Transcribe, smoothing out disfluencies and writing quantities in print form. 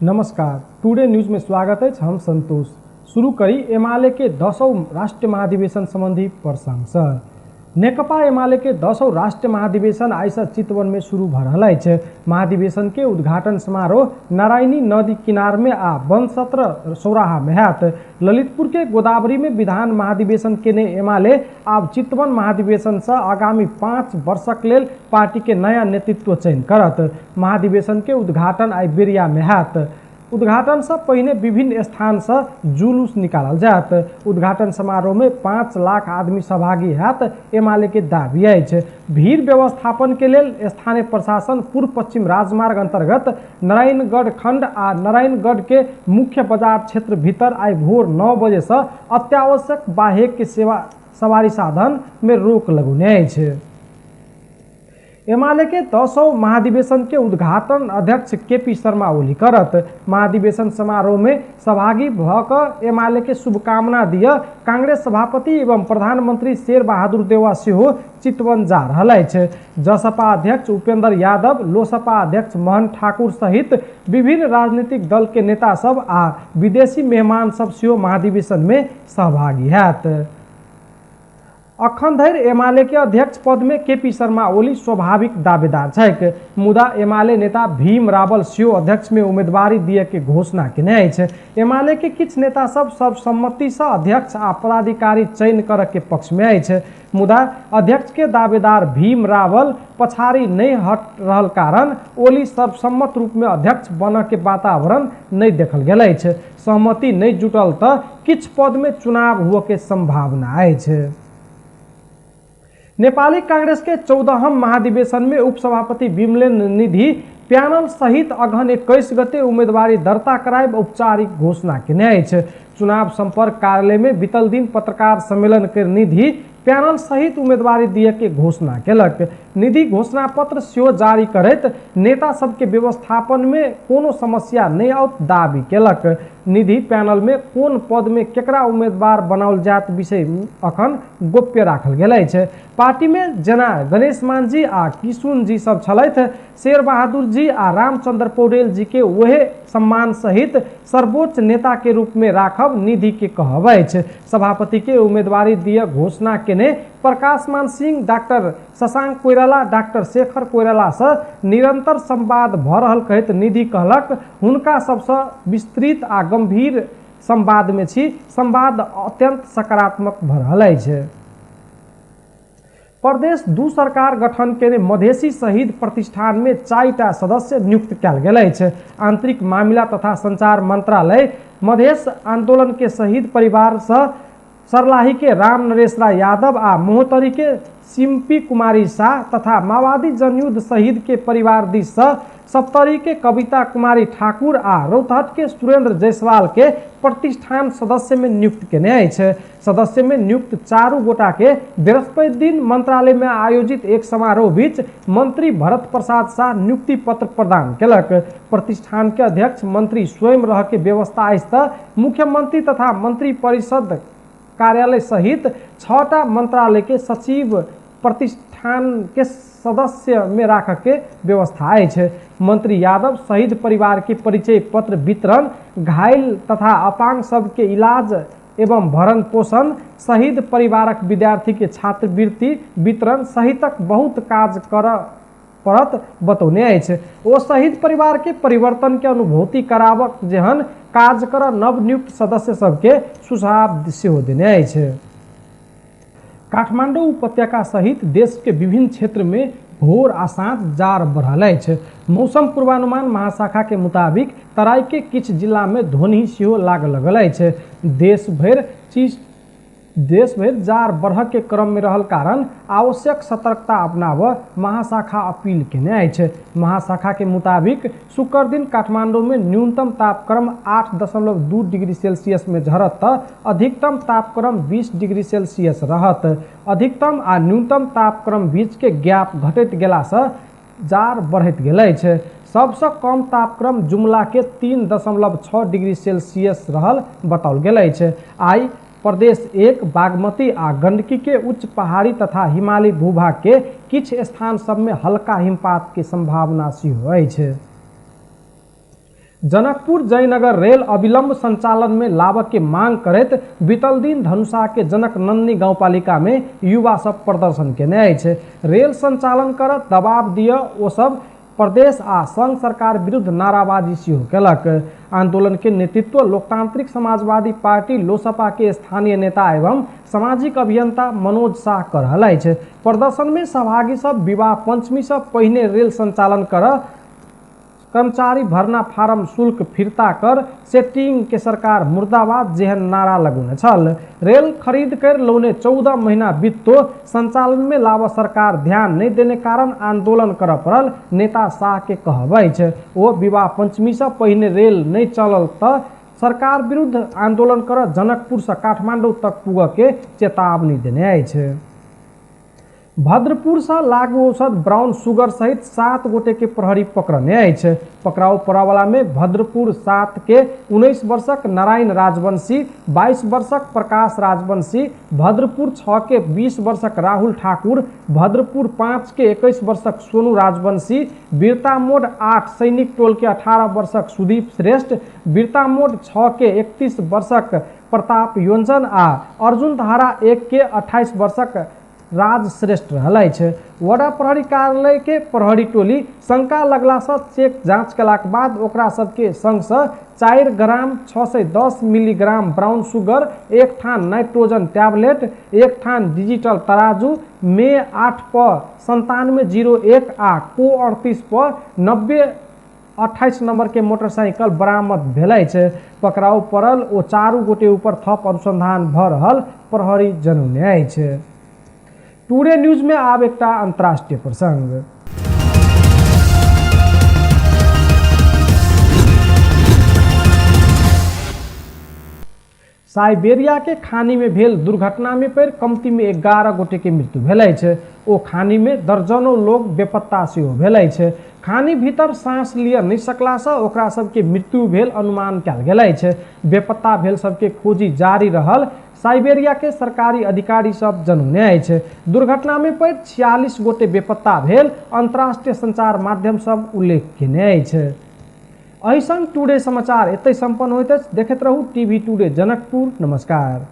नमस्कार, today news में स्वागत अछि। हम संतोष। शुरू करी एमाले के 10वां राष्ट्रीय महाधिवेशन संबंधी प्रसंग से। नेकपा एमाले के 10वां राष्ट्रीय महाधिवेशन आइ से चितवन में शुरू भ रहल अछि। महाधिवेशन के उद्घाटन समारोह नारायणी नदी किनार में आ बनसत्र सौराहा में हैत। ललितपुर के गोदावरी में विधान महाधिवेशन केने एमाले आब चितवन महाधिवेशन से आगामी 5 वर्षक लेल पार्टी के नया नेतृत्व चयन करत। महाधिवेशन के उद्घाटन आइ बेरिया में हैत। उद्घाटन से पहिने विभिन्न स्थान से जुलूस निकालल जायत। उद्घाटन समारोह में 5 लाख आदमी सहभागी हैत एमाले के दावी अछि। भीड़ व्यवस्थापन के लेल स्थानीय प्रशासन पूर्व पश्चिम राजमार्ग अंतर्गत नारायणगढ़ खंड आ नारायणगढ़ के मुख्य बाजार क्षेत्र भीतर आइ भोर 9 बजे से अत्यावश्यक बाहेक के सेवा सवारी साधन में रोक लगौने अछि। एमाले के 10वां महाधिवेशन के उद्घाटन अध्यक्ष केपी शर्मा ओली करत। महाधिवेशन समारोह में सहभागी भ क एमाले के शुभकामना दिय कांग्रेस सभापति एवं प्रधानमंत्री शेर बहादुर देउवा सेहो चितवन जा रहल अछि। जसपा अध्यक्ष उपेंद्र यादव, लोसपा अध्यक्ष मोहन ठाकुर सहित विभिन्न राजनीतिक दल के नेता सब आ विदेशी मेहमान सब सेहो महाधिवेशन में सहभागी हैत। अखन धरि एमाले के अध्यक्ष पद में केपी शर्मा ओली स्वाभाविक दावेदार छैक, मुदा एमाले नेता भीम रावल सेहो अध्यक्ष में उम्मीदवारी दिए के घोषणा केने अछि। एमाले के किछु नेता सब सर्वसम्मति से अध्यक्ष आ पदाधिकारी चयन करऽ के पक्ष में अछि, मुदा अध्यक्ष के दावेदार भीम रावल पछाड़ी नहीं हट रहल कारण ओली सर्वसम्मत रूप में अध्यक्ष बनऽ के वातावरण नहीं देखल गेल अछि। सहमति नहीं जुटल तऽ किछु पद में चुनाव हुअ के संभावना अछि। नेपाली कांग्रेस के 14वां महाधिवेशन में उपसभापति विमलेन्द्र निधि प्यानल सहित अगहन 21 गते उम्मीदवारी दर्ता करायब औपचारिक घोषणा केने अछि। चुनाव संपर्क कार्यालय में बीतल दिन पत्रकार सम्मेलन कर निधि प्यानल सहित उम्मीदवारी दिए के घोषणा केलक। निधि घोषणा पत्र सेहो जारी करैत नेता सबके व्यवस्थापन में कोनो समस्या नहीं आओत दावी केलक। निधि पैनल में कोन पद में केकरा उम्मीदवार बनाओल जायत विषय अखन गोप्य राखल गेल अछि। पार्टी में जेना गणेश मांझी आ किशुन जी सब छलथि, शेर बहादुर जी आ रामचंद्र पौडेल जी के वहे सम्मान सहित सर्वोच्च नेता के रूप में राखब निधि के कहब अछि। सभापति के उम्मीदवारी दिए घोषणा केने प्रकाश मान सिंह, डॉक्टर शशांक कोइराला, डॉक्टर शेखर कोइराला से निरंतर संवाद भ रहल कहैत निधि कहलक, हुनका सबसँ विस्तृत आ गंभीर संवाद में छी, संवाद अत्यंत सकारात्मक भ रहल अछि। प्रदेश 2 सरकार गठन केने मधेसी शहीद प्रतिष्ठान में 4टा सदस्य नियुक्त कयल गेल अछि। आंतरिक मामिला तथा संचार मंत्रालय मधेश आंदोलन के शहीद परिवार से सर्लाही के राम नरेश राय यादव आ महोत्तरी के सिम्पी कुमारी शाह तथा माओवादी जनयुद्ध शहीद के परिवार दिस से सप्तरी के कविता कुमारी ठाकुर आ रौतहट के सुरेंद्र जायसवाल के प्रतिष्ठान सदस्य में नियुक्त केने अछि। सदस्य में नियुक्त 4 गोटा के बृहस्पति दिन मंत्रालय में आयोजित एक समारोह बीच मंत्री भरत प्रसाद शाह नियुक्ति पत्र प्रदान केलक। प्रतिष्ठान के अध्यक्ष मंत्री स्वयं रह के व्यवस्था अछि त मुख्यमंत्री तथा मंत्री परिषद कार्यालय सहित 6टा मंत्रालय के सचिव प्रतिष्ठान के सदस्य में राख के व्यवस्था अछि। मंत्री यादव शहीद परिवार के परिचय पत्र वितरण, घायल तथा अपांग सब के इलाज एवं भरण पोषण, शहीद परिवारक विद्यार्थी के छात्रवृत्ति वितरण सहितक बहुत काज कर पड़त बतौने अछि। ओ शहीद परिवार के परिवर्तन के अनुभूति कराबक जेहन काज कर नवनियुक्त सदस्य सबके सुझाव सेहो देने अछि। काठमाडौँ उपत्यका सहित देश के विभिन्न क्षेत्र में भोर आ साँझ जाड़ बढ़ल अछि। मौसम पूर्वानुमान महाशाखा के मुताबिक तराई के किछु जिला में ध्वनि सेहो लाग लगल अछि। देश भरि जाड़ बढ़य के क्रम में रहल कारण आवश्यक सतर्कता अपनाबऽ महाशाखा अपील केने अछि। महाशाखा के मुताबिक शुक्र दिन काठमांडू में न्यूनतम तापक्रम 8.2 डिग्री सेल्सियस में झरत त अधिकतम तापक्रम 20 डिग्री सेल्सियस रहत। अधिकतम आ न्यूनतम तापक्रम बीच के गैप घटैत गेला से जाड़ बढ़ैत गेल अछि। सबसँ कम तापक्रम जुमला के 3.6 डिग्री सेल्सियस रहल बताओल गेल अछि। आइ प्रदेश 1 बागमती आ गंडकी के उच्च पहाड़ी तथा हिमालयी भूभाग के किछु स्थान सब में हल्का हिमपात के संभावना सेहो अछि। जनकपुर जयनगर रेल अविलंब संचालन में लाबऽ के मांग करैत बीतल दिन धनुषा के जनकनंदनी गाउँपालिका में युवा सब प्रदर्शन केने अछि। रेल संचालन कर दबाव दिय ओ सब प्रदेश आ संघ सरकार विरुद्ध नाराबाजी सेहो केलक। आंदोलन के नेतृत्व लोकतांत्रिक समाजवादी पार्टी लोसपा के स्थानीय नेता एवं सामाजिक अभियंता मनोज शाह कर रहल अछि। प्रदर्शन में सहभागी सब विवाह पंचमी से पहिने रेल संचालन कर, कर्मचारी भर्ना फारम शुल्क फिर्ता कर, सेटिंग के सरकार मुर्दाबाद जेहन नारा लगौने छल। रेल खरीद कर लौने 14 महीना बीततो संचालन में लाब सरकार ध्यान नहीं देने कारण आंदोलन कर पड़ल नेता शाह के कहब अछि। ओ विवाह पंचमी से पहिने रेल नहीं चलल त सरकार विरुद्ध आंदोलन कर जनकपुर से काठमांडू तक पुग के चेतावनी देने अछि। भद्रपुर से लागू औषध ब्राउन शुगर सहित 7 गोटे के प्रहरी पकड़ने अछि। पकड़ाव पड़ावला में भद्रपुर 7 के 19 वर्षक नारायण राजवंशी, 22 वर्षक प्रकाश राजवंशी, भद्रपुर 6 के 20 वर्षक राहुल ठाकुर, भद्रपुर 5 के 21 वर्षक सोनू राजवंशी, बीरता मोड 8 सैनिक टोल के 18 वर्षक सुदीप श्रेष्ठ, बीरता मोड 6 के 31 वर्षक प्रताप योंजन आ अर्जुन धारा 1 के 28 वर्षक राज श्रेष्ठ रहल अछि। वडा प्रहरी कार्यालय के प्रहरी टोली शंका लगला से चेक जांच केलाक बाद ओकरा सबके संग से 4 ग्राम 610 मिलीग्राम ब्राउन शुगर, 1 थान नाइट्रोजन टैबलेट, 1 थान डिजिटल तराजू, मे 8 प 9701 आ को 38 प 9028 नंबर के मोटरसाइकिल बरामद भेल अछि। पकड़ाव पड़ल ओ चारू गोटे ऊपर थप अनुसंधान भ रहल प्रहरी जनौने अछि। टुडे न्यूज में आब एकटा अंतर्राष्ट्रीय प्रसंग। साइबेरिया के खानी में भेल दुर्घटना में पड़ि कमती में 11 गोटे के मृत्यु भेल अछि। ओ खानी में दर्जनों लोग बेपत्ता सेहो भेल अछि। खानी भीतर सांस लिअ नहि सकला से ओकरा सबके मृत्यु भेल अनुमान कयल गेल अछि। बेपत्ता भेल सबके खोजी जारी रहल साइबेरिया के सरकारी अधिकारी सब जनौने अछि। दुर्घटना में पड़ि 46 गोटे बेपत्ता भेल अंतर्राष्ट्रीय संचार माध्यम सब उल्लेख केने अछि। एहि संग टुडे समाचार एतहि संपन्न होइत अछि। देखैत रहू टीवी टुडे जनकपुर। नमस्कार।